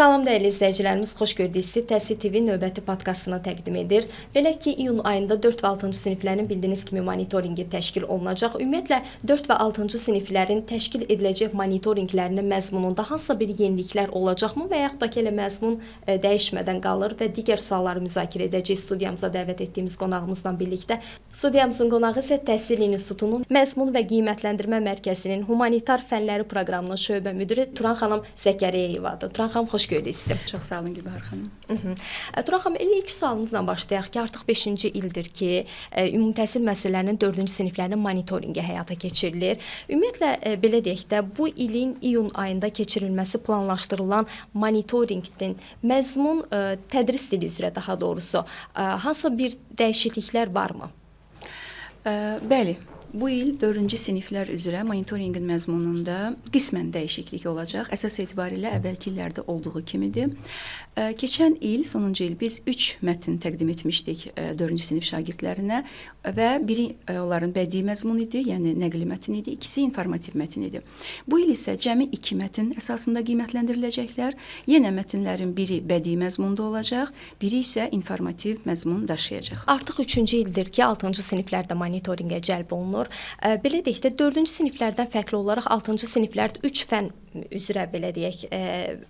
Salam dəyərli izləyicilərimiz, xoş gördük sizi. Təhsil TV növbəti podkastını təqdim edir. Belə ki, iyun ayında 4 və 6-cı siniflərin bildiyiniz kimi monitorinqi təşkil olunacaq. Ümumiyyətlə 4 və 6-cı siniflərin təşkil ediləcək monitorinqlərinin məzmununda hansısa bir yeniliklər olacaqmı və yaxud da ki, elə məzmun dəyişmədən qalır və digər sualları müzakirə edəcəyik studiyamıza dəvət etdiyimiz qonağımızla birlikdə. Studiyamızın qonağı isə Təhsil İnstitutunun Məzmun və Qiymətləndirmə Mərkəzinin Humanitar Fənləri proqramının şöbə müdiri Turan xanım Zəkəriyayevadır. Turan xanım, xoş gördük sizi. Çox sağ olun Gülbahar xanım. Turan xanım, elə ilk sualımızla başlayaq ki, artıq 5-ci ildir ki, ümumi təhsil müəssisələrinin 4-cü siniflərinin monitorinqi həyata keçirilir. Ümumiyyətlə belə deyək də, bu ilin iyun ayında keçirilməsi planlaşdırılan monitorinqin məzmun, tədris dili üzrə daha doğrusu, hansısa bir dəyişikliklər varmı? Bəli, bu il 4-cü siniflər üzrə monitorinqin məzmununda qismən dəyişiklik olacaq. Əsas etibarilə əvvəlki illərdə olduğu kimidir. Keçən il, sonuncu il biz 3 mətn təqdim etmişdik 4-cü sinif şagirdlərinə və biri onların bədii məzmun idi, yəni nəqli mətn idi, ikisi informativ mətn idi. Bu il isə cəmi 2 mətn əsasında qiymətləndiriləcəklər. Yenə mətnlərin biri bədii məzmunda olacaq, biri isə informativ məzmun daşıyacaq. Artıq 3-cü ildir ki, 6-cı siniflərdə monitorinqə cəlb olunur. Belə deyək də, 4-cü siniflərdən fərqli olaraq 6-cı siniflərdə 3 fən üzrə belə deyək,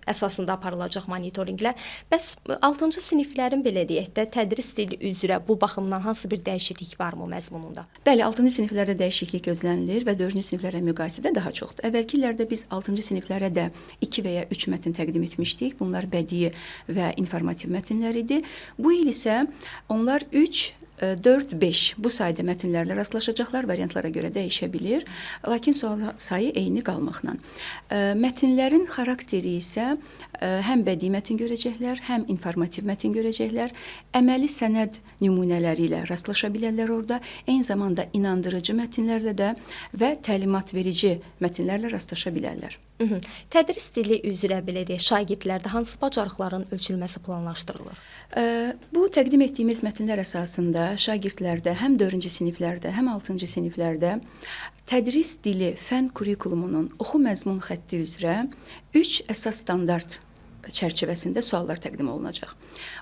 əsasında aparılacaq monitorinqlər. Bəs 6-cı siniflərin belə deyək də tədris dili üzrə bu baxımdan hansı bir dəyişiklik varmı məzmununda? Bəli, 6-cı siniflərdə dəyişiklik gözlənilir və 4-cü siniflərə müqayisədə daha çoxdur. Əvvəlki illərdə biz 6-cı siniflərə də 2 və ya 3 mətn təqdim etmişdik. Bunlar bədii və informativ mətnlər idi. Bu il isə onlar 3, 4, 5 bu sayda mətnlərlə rastlaşacaqlar, variantlara görə dəyişə bilir. Lakin sual sayı eyni qalmaqla. Mətnlərin xarakteri isə həm bədii mətn görəcəklər, həm informativ mətn görəcəklər. Əməli sənəd nümunələri ilə rastlaşa bilərlər orada. Eyni zamanda inandırıcı mətnlərlə də və təlimat verici mətnlərlə rastlaşa bilərlər. Tədris dili üzrə belə deyək, şagirdlərdə hansı bacarıqların ölçülməsi planlaşdırılır? Bu təqdim etdiyimiz mətnlər əsasında şagirdlərdə həm 4-cü siniflərdə, həm 6-cı siniflərdə tədris dili fən kurikulumunun oxu məzmun xətti üzrə 3 əsas standart çərçivəsində suallar təqdim olunacaq.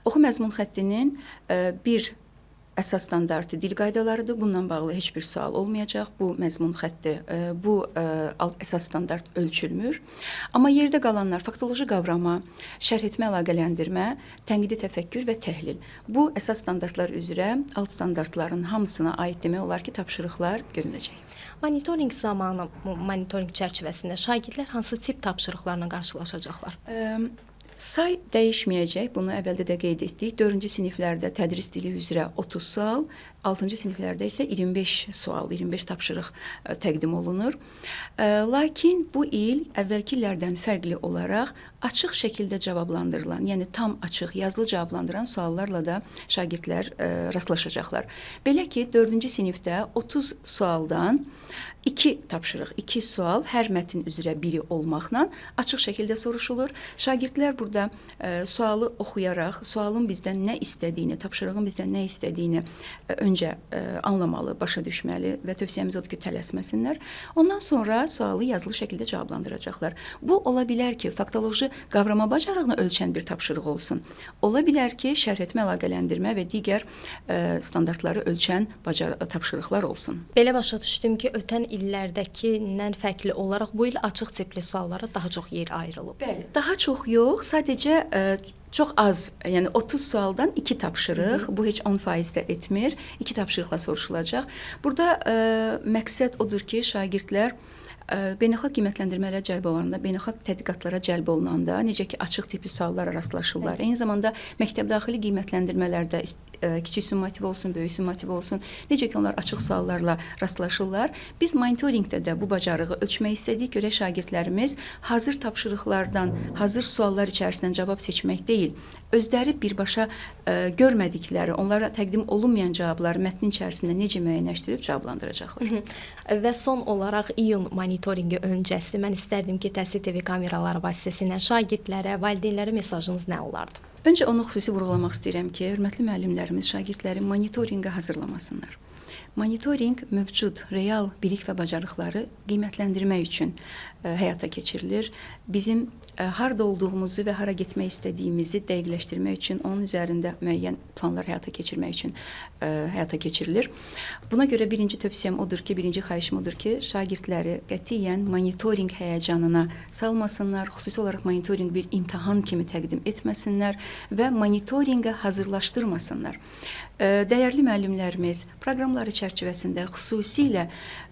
Oxu məzmun xəttinin bir əsas standartı dil qaydalarıdır. Bununla bağlı heç bir sual olmayacaq. Bu məzmun xətti, bu əsas standart ölçülmür. Amma yerdə qalanlar faktoloji qavrama, şərh etmə, əlaqələndirmə, tənqidi təfəkkür və təhlil. Bu əsas standartlar üzrə alt standartların hamısına aid demək olar ki, tapşırıqlar görünəcək. Monitorinq zamanı, monitorinq çərçivəsində şagirdlər hansı tip tapşırıqlarla qarşılaşacaqlar? Say dəyişməyəcək, bunu əvvəldə də qeyd etdik. 4-cü siniflərdə tədris dili üzrə 30 sual, 6-cı siniflərdə isə 25 sual, 25 tapşırıq təqdim olunur. Lakin bu il əvvəlki illərdən fərqli olaraq açıq şəkildə cavablandırılan, yəni tam açıq, yazılı cavablandıran suallarla da şagirdlər rastlaşacaqlar. Belə ki, 4-cü sinifdə 30 sualdan 2 tapşırıq, 2 sual hər mətn üzrə biri olmaqla açıq şəkildə soruşulur. Şagirdlər burada sualı oxuyaraq, sualın bizdən nə istədiyini, tapşırığın bizdən nə istədiyini öncə anlamalı, başa düşməli və tövsiyəmiz odur ki, tələsməsinlər. Ondan sonra sualı yazılı şəkildə cavablandıracaqlar. Bu ola bilər ki, faktoloji qavrama bacarığını ölçən bir tapşırıq olsun. Ola bilər ki, şərh etmə, əlaqələndirmə və digər standartları ölçən tapşırıqlar olsun. Belə başa düşdüm ki, ötən illərdəkindən fərqli olaraq bu il açıq tipli suallara daha çox yer ayrılıb. Bəli, daha çox yox, sadəcə çox az, yəni 30 sualdan 2 tapşırıq, bu heç 10% də etmir, 2 tapşırıqla soruşulacaq. Burada məqsəd odur ki, şagirdlər beynəlxalq qiymətləndirmələrə cəlb olunanda, beynəlxalq tədqiqatlara cəlb olunanda, necə ki açıq tipli suallara rastlaşırlar. Eyni zamanda məktəb daxili qiymətləndirmələrdə kiçik summativ olsun, böyük summativ olsun, necə ki onlar açıq suallarla rastlaşırlar. Biz monitorinqdə də bu bacarığı ölçmək istədik. Görək şagirdlərimiz hazır tapşırıqlardan, hazır suallar içərisindən cavab seçmək deyil, özləri birbaşa görmədikləri, onlara təqdim olunmayan cavabları mətnin içərisində necə müəyyənləşdirib cavablandıracaqlar. Və son olaraq iyun monitorinqi öncəsi mən istərdim ki, Təhsil TV kameraları vasitəsilə şagirdlərə, valideynlərə mesajınız nə olardı? Öncə onu xüsusi vurğulamaq istəyirəm ki, hörmətli müəllimlərimiz şagirdləri monitorinqə hazırlamasınlar. Monitorinq mövcud real bilik və bacarıqları qiymətləndirmək üçün həyata keçirilir. Bizim Harda olduğumuzu və hara getmək istədiyimizi dəqiqləşdirmək üçün, onun üzərində müəyyən planlar həyata keçirmək üçün həyata keçirilir. Buna görə birinci tövsiyəm odur ki, birinci xahişim odur ki, şagirdləri qətiyyən monitorinq həyəcanına salmasınlar, xüsusi olaraq monitorinq bir imtahan kimi təqdim etməsinlər və monitorinqə hazırlaşdırmasınlar. Dəyərli müəllimlərimiz proqramları çərçivəsində xüsusilə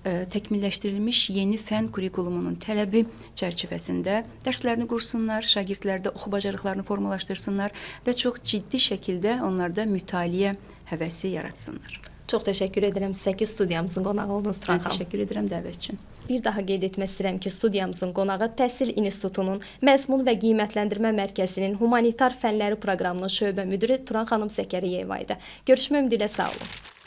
təkmilləşdirilmiş yeni fənn kurikulumunun tələbi çərçivəsində dərslərini qursunlar, şagirdlərdə oxu bacarıqlarını formalaşdırsınlar və çox ciddi şəkildə onlarda mütaliə həvəsi yaratsınlar. Çox təşəkkür edirəm sizə ki, studiyamızın qonağı oldunuz Turan Mən xanım. təşəkkür edirəm dəvət üçün. Bir daha qeyd etmək istəyirəm ki, studiyamızın qonağı Təhsil İnstitutunun Məzmun və Qiymətləndirmə Mərkəzinin Humanitar Fənləri proqramının şöbə müdiri Turan xanım Zəkkəriyeva idi. Görüşmək ümidi ilə sağ olun.